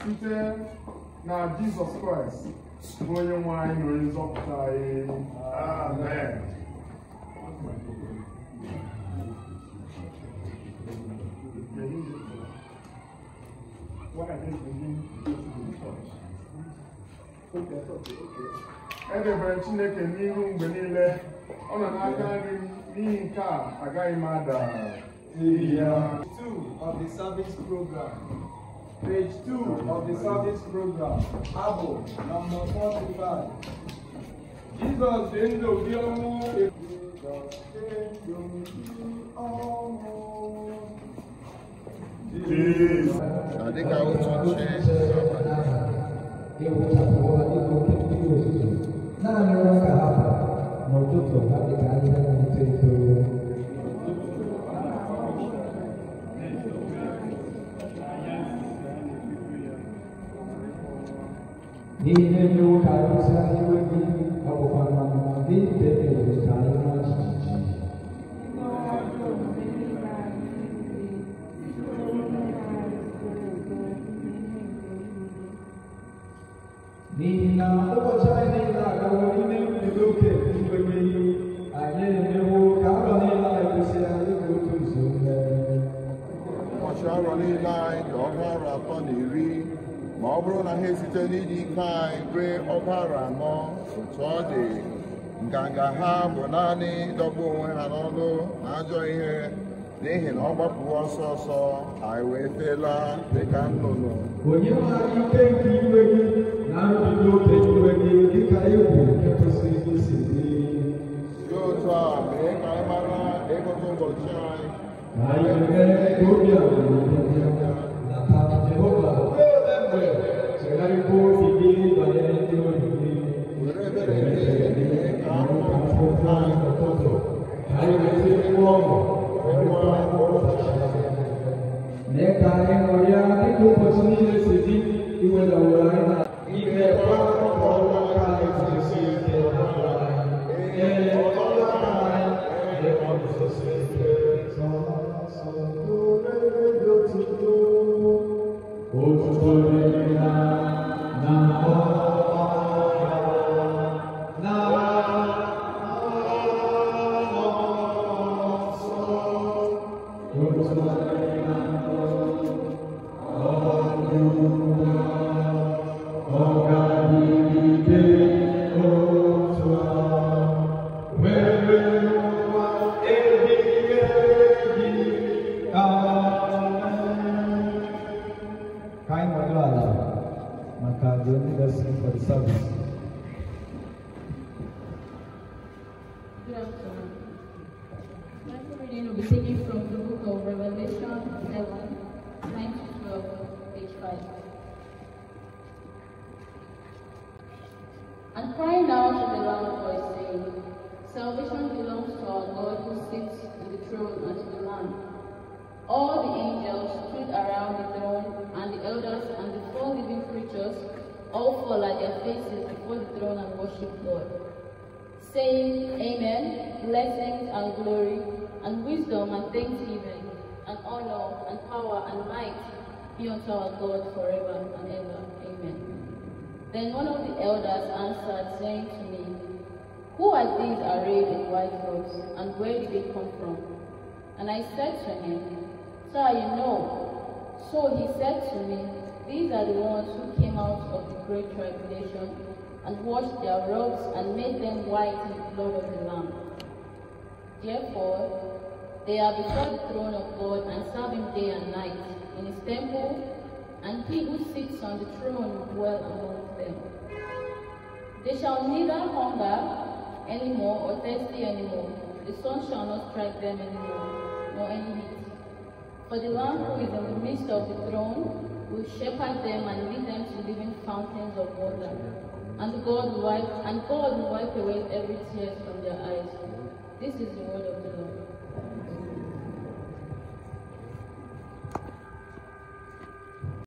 site na Jizọs Kraịst bụ onye nwe anyị na onye nzọpụta anyị. Amen. Edebere Chineke n'ihu mgbe niile, ọ nọ n'aka nri m, n'ihi nke a agaghị m ada. N'ihi ya. 2 of the service program. Page 2 of the service program. Abụ number 45. Jesus dị ndụ dị ọnwụ. Dịka otu naanị ụra ka ha bara n'ụtụtụ ha dịka ahịhịa na-eto eto. N'ihi na emewo ka anyị kwụsịa iwe gị, ọ bụkwa na gị debere ka anyị maa jijiji. N'ihi na ụbọchị anyị niile agawo ime mbido oke iwe gị, anyị emewo ka arọ niile anyị kwụsịa ịbụ otu nzọ mmeri. ụbọchị arọ niile anyị dị ọgụ arọ 310, ma ọ bụrụ na ha esite n'ịdị ike anyị ree ọgụ arọ 4, otu ọ dị, nganga ha bụ naanị ịdọgbu onwe ha n'ọnụ na ajọ ihe, n'ihi na ọ gbapụwo ọsọ ọsọ, anyị wee feela dịka nnụnụ. Onye nwe anyị ike nke iwe gị na nrụgide oke iwe gị dịka egwu nke kwesịrị isi dị. Si otu a mee ka anyị mara ịgụta ụbọchị anyị. Ka anyị mee ka obi abụọ na taa Jehova mgbe chegharịkwa obi gị banyere ndị ohi gị. Were ebere gị mee ka ahụhụ anyị Ụtụtụ ka anyị weta iwu ọṅụ mee ka anyị ṅụrịa dịka ụbọchị niile si dị, iwedaworo anyị na ime kwa ọrụ aka anyị guzosi ike n'ọrụ anyị. Ee, ọrụ aka anyị dị ọguzosi ike. Otuto dịrị ya na for the service. Good afternoon. Bible reading will be taken from the book of Revelation 11, 9-12, page 5. And crying out with a loud voice, saying, Salvation belongs to our God who sits in the throne and to the Lamb. All the angels stood around the throne, and the elders and the 4 living creatures all fall at their faces before the throne and worship God, saying, Amen, blessings and glory, and wisdom and thanksgiving, and honor and power and might be unto our God forever and ever. Amen. Then one of the elders answered, saying to me, Who are these arrayed in white robes, and where did they come from? And I said to him, Sir, you know. So he said to me, These are the ones who came out of the great tribulation, and washed their robes, and made them white in the blood of the Lamb. Therefore, they are before the throne of God, and serve him day and night in his temple, and he who sits on the throne will dwell among them. They shall neither hunger anymore or thirsty anymore. The sun shall not strike them anymore, nor any heat. For the Lamb who is in the midst of the throne will shepherd them and lead them to living fountains of water. And God will wipe away every tear from their eyes. This is the word of the Lord.